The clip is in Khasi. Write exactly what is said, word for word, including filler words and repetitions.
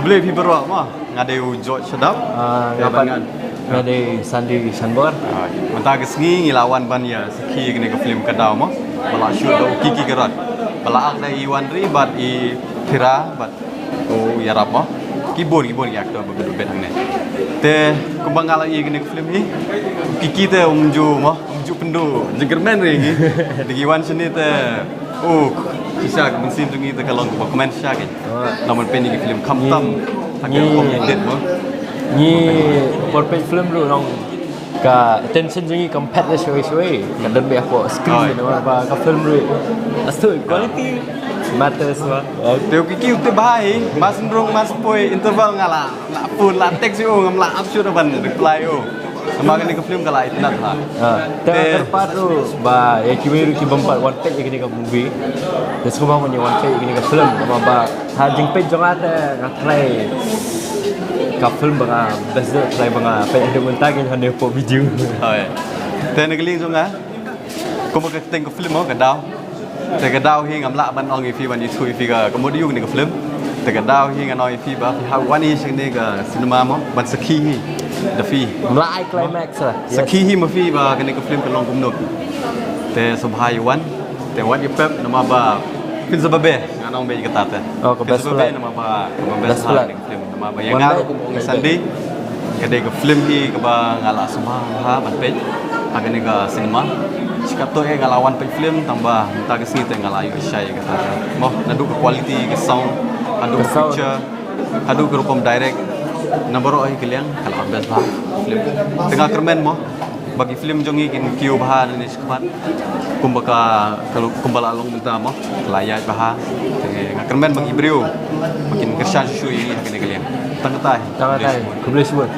Khublei phi baroh mo. Nga dei u George Shadap. Ah, nga pat nga dei Sandy Shanbor. Ah, mynta ka sngi ngi la wan ban ïa sakhi kane ka film Ka Daw mo. Ba la shoot da u Kiki Garod. Ba la ak da i Wanri bad i Phira bad u Yarap mo. Ki bun ki bun ki actor ba ki dubet hangne. Te kumba nga la ïa kane ka film hi, u Kiki te um ju mo, um ju pynduh jingkyrmen ri ngi. Da ki wan shane te, oh, shisha ka mynsiem jong ngi te ka long kaba kmen shisha ki. Namar pynïaid ki film kham tam ha ki rukom edit mo. Ngi por peit film ruh long ka attention jong ngi kam phet la shwei shwei. Ka don beit hapoh screen namar ba ka film ruh astu quality matters ba. Te u Kiki u tip bha hi, mas nrung mas poi interval nga la, la phone la text ïa u, ngam lah ap shuh ban reply ïa u. Namar kane ka film ka la itynnad ha. Ah, te nga kyrpad ruh ba ïa kiwei ruh ki bym pat wan peit ïa kane ka movie, te sngewbha ban ïa wan peit ïa kane ka film namar ba ha jingpeit jong nga te nga try ka film ba nga best, try ba nga peit haduh mynta ki hangne hapoh video. Hooid. Te na ka liang jong nga, kumba ka kyrteng ka film mo, Ka Daw. Te Ka Daw hi ngam lah ban ong ïa phi ban ïathuh ïa phi ka, ka mut aïu kane ka film. Te Ka Daw hi ngan ong ïa phi ba phi hap wan hi sha kane ka cinema mo ban sakhi hi da phi. Ngam lah ai climax lah. Sakhi hi ma phi ba kane ka film ka long kumno. Te sngewbha ïa wan. Te wat ïa pep namar ba phin sa babe, ngan ong beit kata te. Oh, ka best film namar ba ka best film. Film namar ba ïa nga ruh kum ong Sandy, ka dei ka film hi kaba nga la sngewbha bha ban peit ha kane ka cinema. Shi katto eh nga la wan peit film tang ba mynta ka sngi te nga la ïoh shai ïa kata. Mo, naduh ka quality ka sound, haduh ka picture, haduh ka rukom direct, na baroh hi ka liang ka la best bha film. Te nga kyrmen mo ba ki film jong ngi kin kiew bha ne Kumba ka, ka, kumba la long mynta mo, la ïaid bha. Te nga kyrmen ba ki briew ba kin kyrshan shuh shuh ïa ngi ha kane ka liang. Tang katai. Tang katai. Khublei shibun.